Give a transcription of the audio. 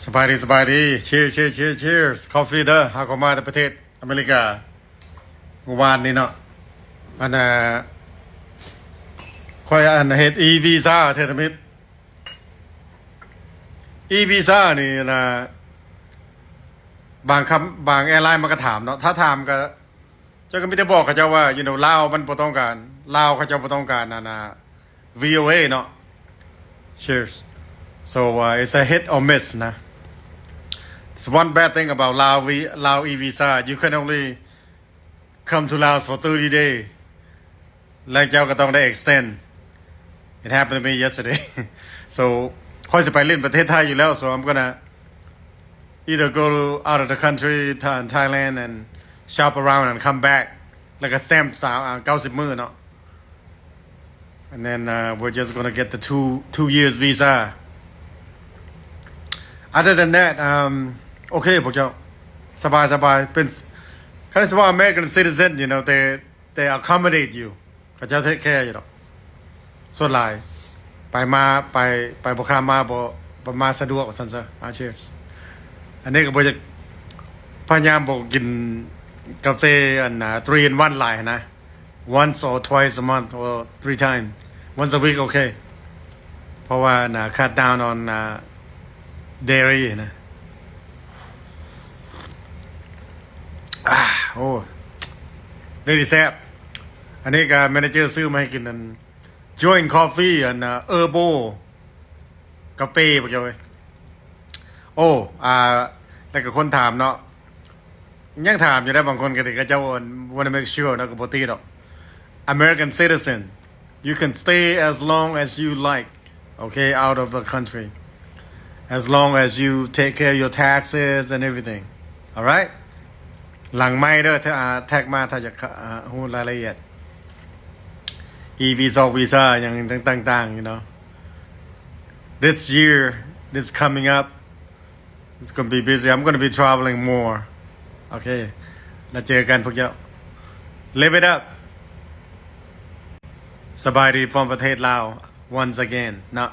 ສະບາຍດີ ສະບາຍດີ ເຊຍ ເຊຍ ເຊຍ ເຊຍ ຄອບຟີເດີ ຫາກເຂົ້າມາແຕ່ປະເທດອາເມລິກາ ມື້ວານນີ້ເນາະ ອັນນ່າ ຂ້ອຍອັນເຮັດອີວີຊາເທື່ອທຳອິດ ອີວີຊານີ້ນະ ບາງຄຳ ບາງແອລາຍມັນກໍຖາມເນາະ ຖ້າຖາມກໍ ເຈົ້າກໍມີແຕ່ບອກເຂົາເຈົ້າວ່າ you know ລາວມັນບໍ່ຕ້ອງການ ລາວເຂົາເຈົ້າບໍ່ຕ້ອງການອັນນ່າ ວີໂອເອ ເນາະ Cheers. So uh, it's a hit or miss ນະ. It's one bad thing about Lao, Lao e-visa. You can only come to Laos for thirty days. ແລະເຈົ້າກໍຕ້ອງໄດ້ extend. It happened to me yesterday. So ຂ້ອຍຊິໄປຫຼິ້ນປະເທດໄທຢູ່ແລ້ວ so I'm gonna either go to, out of the country, Tha-, Thailand and shop around and come back. ແລ້ວກໍ stamp ສາມ ເກົ້າສິບມື້ເນາະ. And then uh, we're just gonna get the two, two years visa. Other than that, um, ໂອເຄ ພວກເຈົ້າ ສະບາຍ ສະບາຍ ເປັນ ຄັນຊິວ່າ American citizen, you know, they, they accommodate you. ເຂົາເຈົ້າ take care ຢູ່ດອກ ສ່ວນຫຼາຍ ໄປມາ ໄປ ໄປບໍ່ຂ້າມມາ ບໍ່ ບໍ່ມາສະດວກ ວ່າຊັ້ນຊະ. ອ່າ Cheers. ອັນນີ້ກໍບໍ່ຢາກ ພະຍາຍາມບໍ່ກິນກາເຟ ອັນນ່າ three in one ຫຼາຍນະ. Once or twice a month or three times. Once a week okay. ເພາະວ່າອັນນ່າ cut down on uh, dairy ນະ. ອ່າ ໂອ້ really ແຊບ. ອັນນີ້ກໍ manager ຊື້ມາໃຫ້ກິນ ອັນ Joint Coffee ອັນນ່າ Herbal ກາເຟ ພວກເຈົ້າເອີຍ. ໂອ້ ອ່າ ແລ້ວກໍຄົນຖາມເນາະ ຍັງຖາມຢູ່ເດ້ ບາງຄົນກໍເຂົາເຈົ້າ wanna make sure ເນາະ ກໍບໍ່ຕິດອກ. American citizen, you can stay as long as you like, okay, out of the country, as long as you take care of your taxes and everything. Alright. ຫຼັງໄມເດີ ແທັກມາ ຖ້າຢາກຮູ້ລາຍລະອຽດ ອີວີຊອກວີຊາຫຍັງຕ່າງໆ you know. This year, this coming up, it's gonna be busy. I'm gonna be traveling more. Okay. ແລ້ວເຈີກັນພວກເຈົ້າ. Live it up. ສະບາຍດີ from ປະເທດລາວ once again ເນາະ.